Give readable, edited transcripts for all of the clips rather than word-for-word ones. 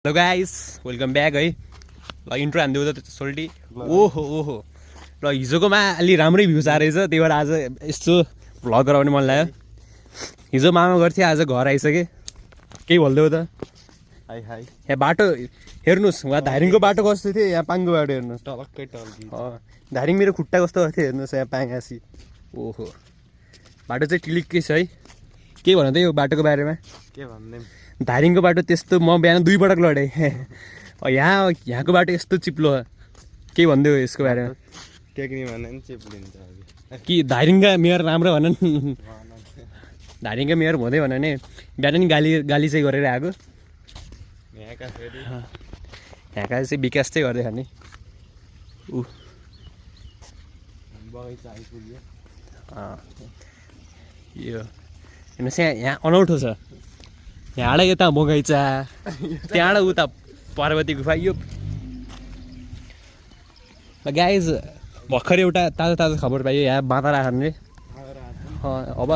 ल guys welcome back है। ल इन्ट्रो हान्दियो त सोल्टी। ओहो ओहो ल हिजोकोमा अलि राम्रै भ्युज आएर रहेछ, त्यही भएर आज यस्तो भ्लग गराउने मन लाग्यो। हिजो मामा गर्थेँ, आज घर आइसकेँ। केही भनिदेऊ त। High high. यहाँ बाटो हेर्नुहोस्, वहाँ धारिङको बाटो कस्तो थियो, यहाँ पाङको बाटो हेर्नुहोस्। टलक्कै टल्की। धारिङ मेरो खुट्टा कस्तो गर्थ्यो हेर्नुहोस्, यहाँ पाङासी। ओहो बाटो चाहिँ टिलिक्कै छ है। के भन त यो बाटोको बारेमा? के भन्दै धारिङको बाटो त्यस्तो म बिहान 2 पटक लडेँ। यहाँको बाटो यस्तो चिप्लो। के भनिदेऊ यसको बारेमा? टेक्नी भने नि चिप्लिन्छ अघि। कि धारिङका मेयर राम्रो भन नि। धारिङका मेयर हुँदै भन नि। बिहान नि गाली चाहिँ गरेर आएको। यहाँका चाहिँ विकास चाहिँ गर्दै खाने। बगैँचा आइपुग्यो। यो हेर्नुहोस् यहाँ अनौठो छ। यहाँबाट यता बगैँचा, त्यहाँबाट उता पार्वती गुफा। यो गाइज भर्खर एउटा ताजा खबर पाइयो, यहाँ बाँधा राख्ने। अब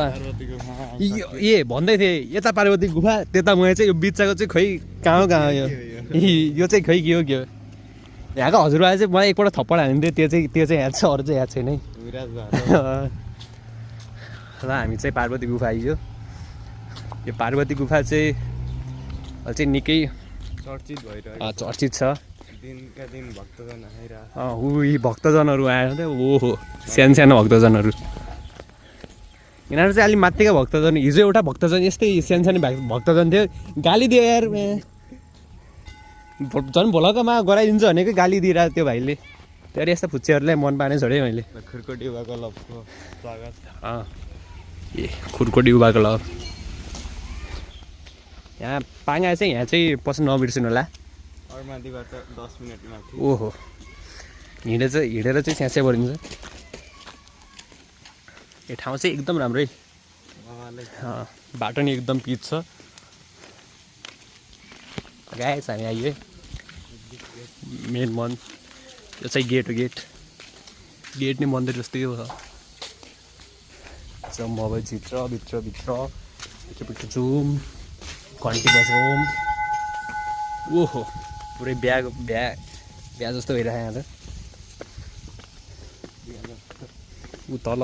भन्दै थिएँ यता पार्वती गुफा त्यता मैले चाहिँ यो बिचको चाहिँ खोइ कहाँ यो चाहिँ खोइ के हो। यहाँको हजुरबा चाहिँ मलाई एकपल्ट थप्पड हानिदियो, त्यो चाहिँ याद छ, अरू चाहिँ याद छैन है। ल हामी चाहिँ पार्वती गुफा आइयो। यो पार्वती गुफा चाहिँ निकै चर्चित भइरहेको चर्चित छ। दिनका दिन भक्तजन आइरहेको। उही भक्तजनहरू आएर थियो। ओहो सानो भक्तजनहरू। यिनीहरू चाहिँ अलिक माथिका भक्तजन। हिजो एउटा भक्तजन यस्तै सानो भक्तजन थियो, गाली दियो यार। झन् भोलकमा गराइदिन्छ भनेको गाली दिइरहेको त्यो भाइले। त्यही यस्ता फुच्चेहरूलाई मन पार्ने छोडेँ मैले। खुर्कोटी युवा क्लबको स्वागत। ए खुर्कोटी युवा क्लब। यहाँ पाङा चाहिँ यहाँ चाहिँ पस्नु नबिर्सिनु होला। अरूमाथिबाट 10 मिनटमा। ओहो हिँडेर चाहिँ स्यास्या परिन्छ। यो ठाउँ चाहिँ एकदम राम्रै। बाटो नि एकदम पिच छ। गाएछ हामी आइयो मेन मन। यो चाहिँ गेट हो। गेट नै मन्दिर जस्तै हो। जम अब भित्र एकैपट्टि जुम घन्टी बजाउँ। ओहो पुरै बिहा जस्तो भइरहेको यहाँ त। ऊ तल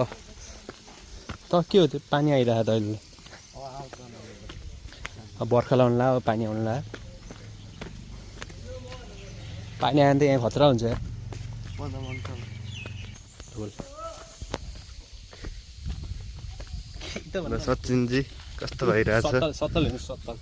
के हो त्यो पानी आइरहेको त अहिले। बर्खा लाउनु ला, पानी आउनु ला। पानी आयो भने त यहाँ खतरा हुन्छ। सचिनजी कस्तो भइरहेछ? सत्तल हेर्नुहोस्, सत्तल